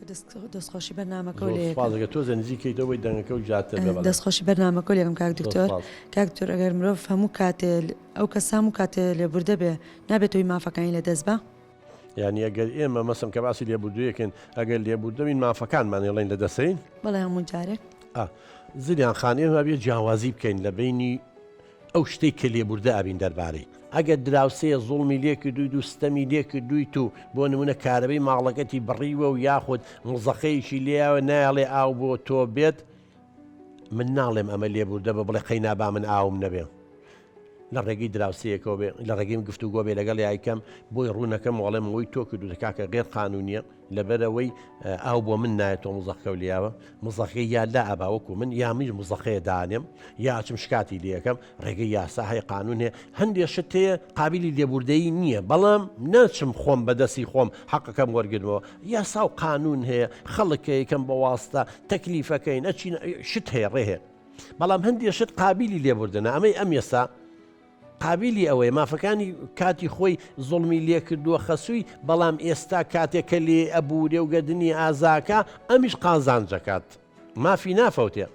دەستخۆشی بەرنامەکەو زۆر لێ سوپاس ئەکەم. ئەگەر تۆزێ نزیک کەیتەوە بۆی دەنگەکە و زیاتر بێ بەڵێ. دەستخۆشی بەرنامەکەو لێ ئەکەم کاک زۆر دکتۆر. سوپاس. کاک دکتۆر ئەگەر مرۆڤ هەموو کاتێ ئەو کەسە هەموو کاتێ لێبوردە بێ نابێتە هۆی مافەکانی لە دەست با؟ یانی ئەگەر ئێمە مەسەن کە باسی لێبوردوویەکەین ئەگەر لێبوردە بین مافەکانمان ئێڵێن لە دەسەین؟ بەڵێ هەموو جارێک. ئا زریان خان ئێمە ئەبێ جیاوازی بکەین لە بەینی ئەو شتەی کە لێبوردە ئەبین دەربارەی. ئەگەر دراوسێ زوڵمی لێ کردوویت و ستەمی لێ کردوویت و بۆ نموونە کارەبەی ماڵەکەتی بڕیوە و یاخود مزەقەیەکی لێیاوە نایەڵێ ئاو بۆ تۆ بێت، من ناڵێم ئەمە لێبوردە بە بڵێ قەینا با من ئاوم نەبێ. لە ڕێگەی دراوسێیەکەوە بێ، لە ڕێگەی گفتوگۆ بێ لەگەڵ یایکەم بۆی ڕوونەکەم و ئەڵێم ئەوەی تۆ کردووتە کاکە غێر قانوونییە، لەبەرئەوەی ئاو بۆ من نایەت تۆ مزەقەو لێیاوە مزەقەی یا لا ئەبا وەکو من یا منیش مزەقەیە دانێم یا ئەچم شکاتی لێکەم ڕێگەی یاسا هەیە قانون هەیە هەندێ شت هەیە قابلی لێبوردەیی نییە بەڵام ناچم خۆم بەدەستی خۆم حەقەکەم وەرگرمەوە یاسا و قانون هەیە خەڵکەیەکەم بە واستە تەکلیفەکەین ئەچین شت هەیە ڕێ هەیە بەڵام هەندێ شت قابلی لێبوردنە ئەمەی ئەم یەسا قابیلی ئەوەیە مافەکانی کاتی خۆی زوڵمی لێکردووە خەسووی بەڵام ئێستا کاتێک کە لێ ئەبوورێ و گەردنی ئازاکا ئەمیش قازانجەکات مافی نافەوتێ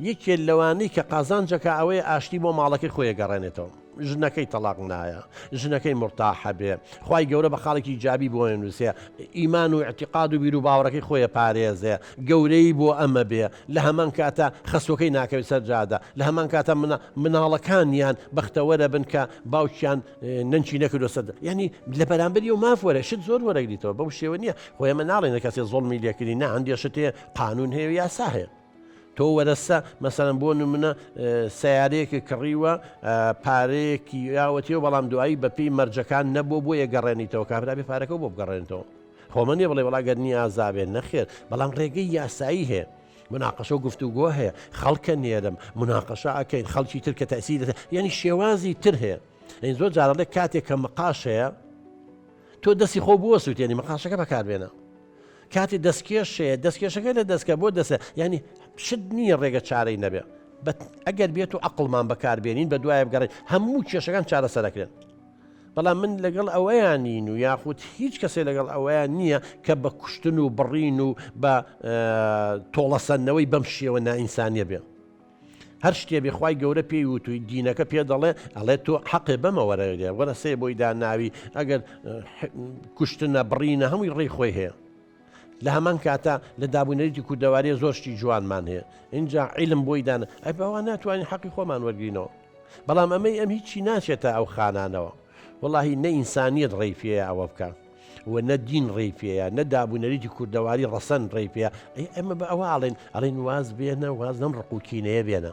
یەکێ لەوانەی کە قازانجەکە ئەوەیە ئاشتی بۆ ماڵەکەی خۆی گەڕێنێتەوە ژنەکەی تەلاق نایە ژنەکەی مرتاحە بێ خوای گەورە بە خاڵێکی ئیجابی بۆ نووسێ ئیمان و اعتقاد و بیر و باوەڕەکەی خۆیە پارێزێ گەورەی بۆ ئەمە بێ لە هەمان کاتا خەسوەکەی ناکەوێت سەر جادە لە هەمان کاتا مناڵەکانیان بەختەوەرە بن کە باوکیان نەنکی نەکردوە سەر یعنی لە بەرامبەری و ماف وەرە شت زۆر وەرەگریتەوە بەو شێوە نییە خۆ ئێمە ناڵێن کەسێ زۆڵمی لێکردی نا هەندێ شت هەیە قانون هەیە و یاسا هەیە تۆ وەرەسە مەسەلەن بۆ نمونە سیارەیەکی کڕیوە پارەیەکی یاوەتیەوە بەڵام دوایی بەپێی مەرجەکان نەبوو بۆیە گەڕێنیتەوە کابرا بێ پارەکە بۆ بگەڕێنیتەوە خۆمە نیە بڵێ وڵا گەر نیازابێ نەخێر بەڵام ڕێگەی یاسایی هەیە مناقەشە و گفتوگۆ هەیە خەڵکە نێرم مناقەشە ئەکەین خەڵکی تر کە تەسیر یعنی شێوازی تر هەیە ئەین زۆر جارەڵێ کاتێک کە مقاش هەیە تۆ دەستی خۆ بووە سووتێنی مقاشەکە بەکاربێنە کاتی دەستکێش هەیە دەستکێشەکە لە دەستکە بۆ دەسە ینی شت نییە ڕێگە چارەی نەبێ ئەگەر بێت و عقلمان بەکاربێنین بە دوایە بگەڕێن هەموو کێشەکان چارەسەرەکرێن بەڵام من لەگەڵ ئەوەیان نین و یاخود هیچ کەسێ لەگەڵ ئەوەیان نییە کە بە کوشتن و بڕین و بە تۆڵەسەندنەوەی بەم شێوە نائینسانیە بێ. هەر شتێ بێ خوای گەورە پێی وتووی دینەکە پێ دەڵێ ئەڵێ تۆ حەقێ بەمە وەرەگرێ وەرە سێ بۆی داناوی ئەگەر کوشتنە بڕینە هەمووی ڕێی خۆی هەیە. لە هەمان کاتا لە دابونەریتی کوردەواریە زۆر شتی جوانمان هەیە ئینجا عیلم بۆی دانا ئەی باوا ناتوانین حەقی خۆمان وەرگرینەوە بەڵام ئەمەی ئەم هیچی ناچێتە ئەو خانانەوە وەڵاهی نە ئینسانیەت ڕێی پێیە ئەوە بکە و نە دین ڕێی پێیە نە دابونەریتی کوردەواری ڕەسەن ڕێی پێیە ئەی ئەمە بە ئەوە ئەڵێن ئەڵێن واز بێنە واز لەم ڕق و کینەیە بێنە.